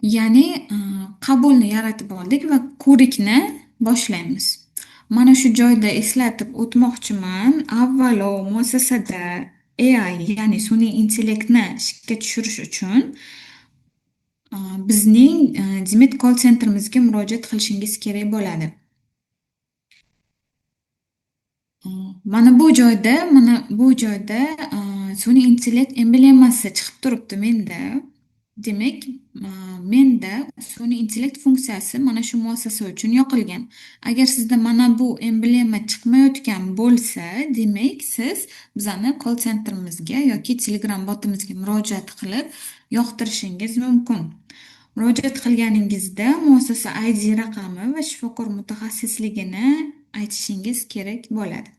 Ya'ni qabulni yaratib oldik va ko'rikni boshlaymiz. Mana shu joyda eslatib o'tmoqchiman, avvalo muassasada AI, ya'ni sun'iy intellektni ishga tushirish uchun bizning Demet call centerimizga murojaat qilishingiz kerak bo'ladi. Mana bu joyda sun'iy intellekt emblemasi chiqib turibdi menda. Demak, menda sun'iy intellekt funksiyasi mana shu muassasa uchun yoqilgan. Agar sizda mana bu emblema chiqmayotgan bo'lsa, demak, siz bizani call centerimizga yoki Telegram botimizga murojaat qilib yoqtirishingiz mumkin. Murojaat qilganingizda muassasa ID raqami va shifokor mutaxassisligini aytishingiz kerak bo'ladi.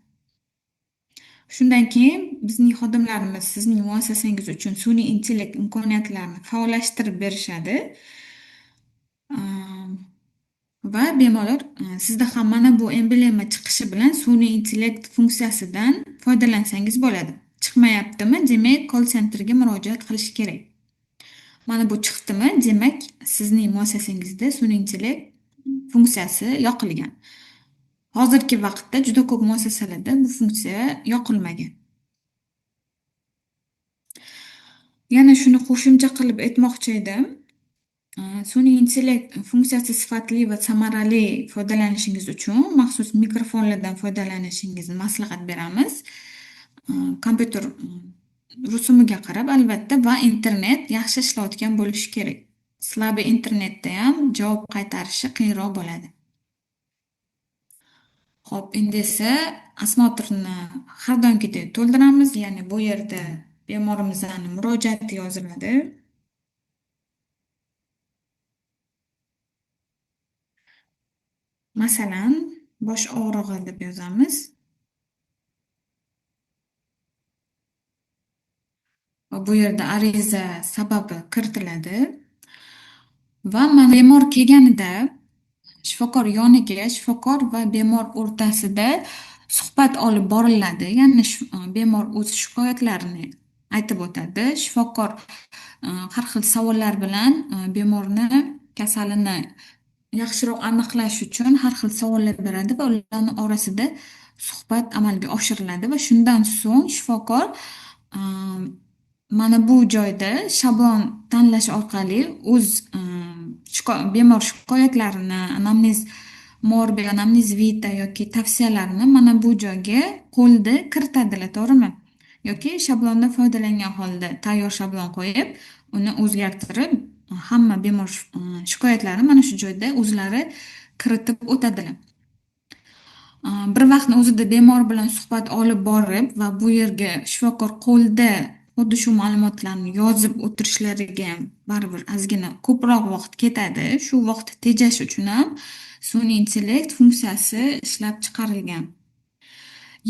Shundan keyin bizning xodimlarimiz sizning muassasangiz uchun sun'iy intellekt imkoniyatlarini faollashtirib berishadi. Va bemalol sizda ham mana bu emblema chiqishi bilan sun'iy intellekt funksiyasidan foydalansangiz bo'ladi. Chiqmayaptimi? Demak, call centerga murojaat qilish kerak. Mana bu chiqdimi? Demak, sizning muassasangizda sun'iy intellekt funksiyasi yoqilgan. Hozirgi vaqtda juda ko'p muassasalarda bu funksiya yoqilmagan. Yana shuni qo'shimcha qilib aytmoqchi edim. Sun'iy intellekt funksiyasi sifatli va samarali foydalanishingiz uchun maxsus mikrofonlardan foydalanishingizni maslahat beramiz. Kompyuter rusumiga qarab albatta va internet yaxshi ishlayotgan bo'lishi kerak. Слабый internetda ham javob qaytarishi qiyinroq bo'ladi. Xo'p, endi esa осмотрni har doimgidek to'ldiramiz, ya'ni bu yerda bemorimizni murojaati yoziladi. Masalan, bosh og'rig'i deb yozamiz. Va bu yerda ariza sababi kiritiladi. Va mana bemor kelganida shifokor yoniga shifokor va bemor o'rtasida suhbat olib boriladi. Ya'ni bemor o'z shikoyatlarini aytib o'tadi. Shifokor har xil savollar bilan bemorni kasalini yaxshiroq aniqlash uchun har xil savollar beradi va ularning orasida suhbat amalga oshiriladi va shundan so'ng shifokor mana bu joyda shablon tanlash orqali o'z bemor shikoyatlarini, anamnez morbi, anamnez vita yoki tavsiyalarini mana bu joyga qo'lda kiritadilar, to'g'rimi? Yoki shablondan foydalangan holda tayyor shablon qo'yib, uni o'zgartirib, hamma bemor shikoyatlarini mana shu joyda o'zlari kiritib o'tadilar. Bir vaqtni o'zida bemor bilan suhbat olib borib va bu yerga shifokor qo'lda xuddi shu ma'lumotlarni yozib o'tirishlariga ham baribir ozgina ko'proq vaqt ketadi. Shu vaqtni tejash uchun ham sun'iy intellekt funksiyasi ishlab chiqarilgan.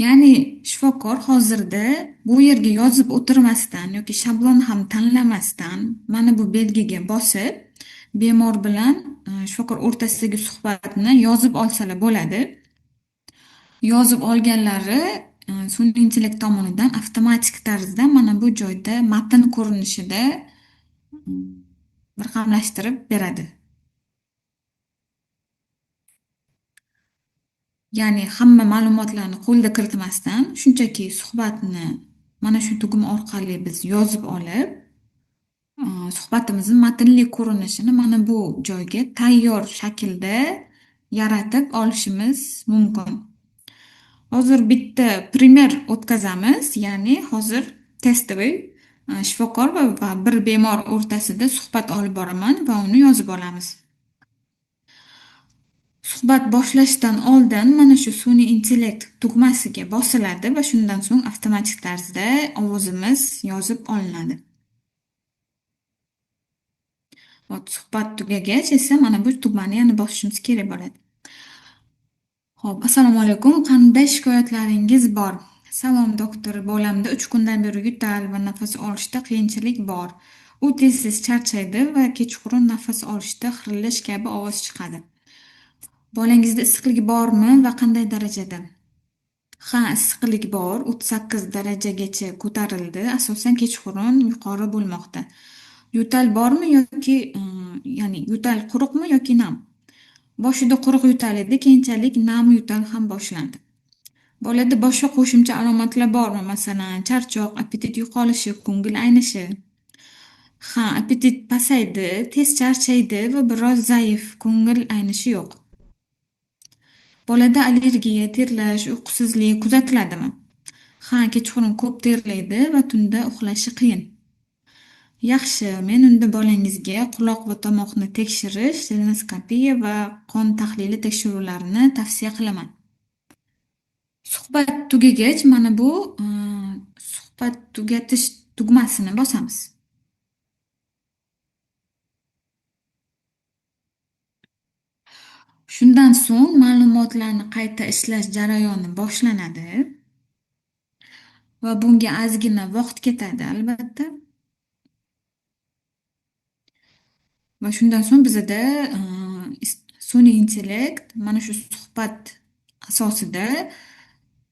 Ya'ni shifokor hozirda bu yerga yozib o'tirmasdan yoki shablon ham tanlamasdan mana bu belgiga bosib, bemor bilan shifokor o'rtasidagi suhbatni yozib olsalar bo'ladi. Yozib olganlari sun'iy intellekt tomonidan avtomatik tarzda mana bu joyda matn ko'rinishida raqamlashtirib beradi. Ya'ni hamma ma'lumotlarni qo'lda kiritmasdan shunchaki suhbatni mana shu tugma orqali biz yozib olib, suhbatimizni matnli ko'rinishini mana bu joyga tayyor shaklda yaratib olishimiz mumkin. Hozir bitta primer o'tkazamiz, ya'ni hozir testовый shifokor va bir bemor o'rtasida suhbat olib boraman va uni yozib olamiz. Suhbat boshlashdan oldin mana shu sun'iy intellekt tugmasiga bosiladi va shundan so'ng avtomatik tarzda ovozimiz yozib olinadi. Suhbat tugagach esa mana bu tugmani yana bosishimiz kerak bo'ladi. Xo'p, assalomu alaykum. Qanday shikoyatlaringiz bor? Salom doktor, bolamda 3 kundan beri yo'tal va nafas olishda qiyinchilik bor. U tez-tez charchaydi va kechqurun nafas olishda xirillash kabi ovoz chiqadi. Bolangizda issiqlik bormi va qanday darajada? Ha, issiqlik bor, 38 darajagacha ko'tarildi, asosan kechqurun yuqori bo'lmoqda. Yo'tal bormi yoki Ya'ni yo'tal quruqmi yoki nam? Boshida quruq yo'tal edi, keyinchalik nam yo'tal ham boshlandi. Bolada boshqa qo'shimcha alomatlar bormi? Masalan, charchoq, appetit yo'qolishi, ko'ngil aynishi. Ha, appetit pasaydi, tez charchaydi va biroz zaif, ko'ngil aynishi yo'q. Bolada allergiya, terlash, uyqusizlik kuzatiladimi? Ha, kechqurun ko'p terlaydi va tunda uxlashi qiyin. Yaxshi, men unda bolangizga quloq va tomoqni tekshirish, rinoskopiya va qon tahlili tekshiruvlarini tavsiya qilaman. Suhbat tugagach, mana bu suhbat tugatish tugmasini bosamiz. Shundan so'ng ma'lumotlarni qayta ishlash jarayoni boshlanadi va bunga ozgina vaqt ketadi, albatta. Va shundan so'ng bizada sun'iy intellekt mana shu suhbat asosida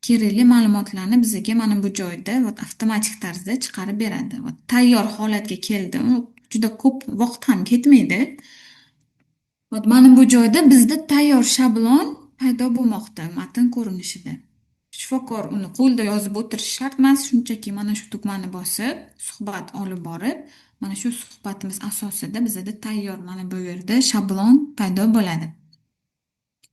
kerakli ma'lumotlarni bizga mana bu joyda avtomatik tarzda chiqarib beradi. Va tayyor holatga keldi. Juda ko'p vaqt ham ketmaydi. Mana bu joyda bizda tayyor shablon paydo bo'lmoqda matn ko'rinishida. Shifokor uni qo'lda yozib o'tirishi shart emas, shunchaki mana shu tugmani bosib, suhbat olib borib, mana shu suhbatimiz asosida bizada tayyor mana bu yerda shablon paydo bo'ladi.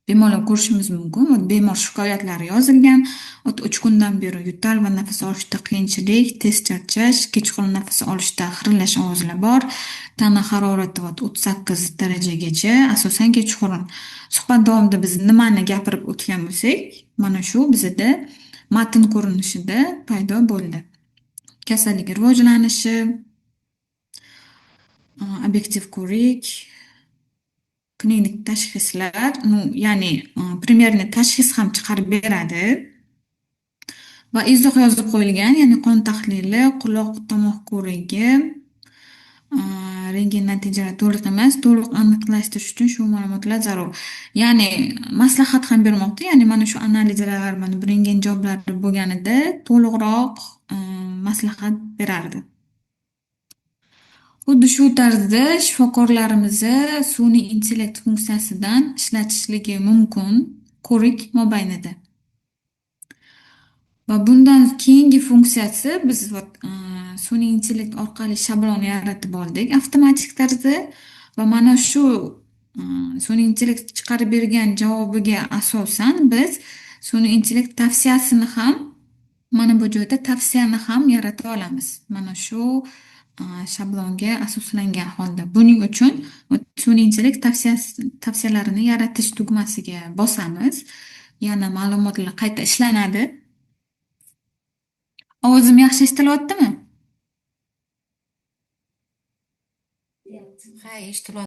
Bemalol ko'rishimiz mumkin. Bemor shikoyatlari yozilgan. 3 kundan beri yo'tal va nafas olishda qiyinchilik, tez charchash, kechqurun nafas olishda xirillash ovozlar bor. Tana harorati 38 darajagacha, asosan kechqurun. Suhbat davomida biz nimani gapirib o'tgan bo'lsak, mana shu bizada matn ko'rinishida paydo bo'ldi. Kasallik rivojlanishi, obyektiv ko'rik, klinik tashxislar, ya'ni примерный tashxis ham chiqarib beradi. Va izoh yozib qo'yilgan, ya'ni qon tahlili, quloq tomoq ko'rigi, rentgen natijalari to'liq emas, to'liq aniqlashtirish uchun shu ma'lumotlar zarur. Ya'ni maslahat ham bermoqda, ya'ni mana shu analizlar, mana bu rentgen javoblari bo'lganida to'liqroq maslahat berardi. Xuddi shu tarzda shifokorlarimiz sun'iy intellekt funksiyasidan ishlatishligi mumkin ko'rik mobaynida. Va bundan keyingi funksiyasi biz sun'iy intellekt orqali shablon yaratib oldik avtomatik tarzda va mana shu sun'iy intellekt chiqarib bergan javobiga asosan biz sun'iy intellekt tavsiyasini ham mana bu joyda tavsiyani ham yarata olamiz. Mana shu shablonga asoslangan holda. Buning uchun sun'iy intellekt tavsiyalarini yaratish tugmasiga bosamiz. Yana ma'lumotlar qayta ishlanadi. Ovozim yaxshi eshitilyaptimi? Ha, eshitilyapti.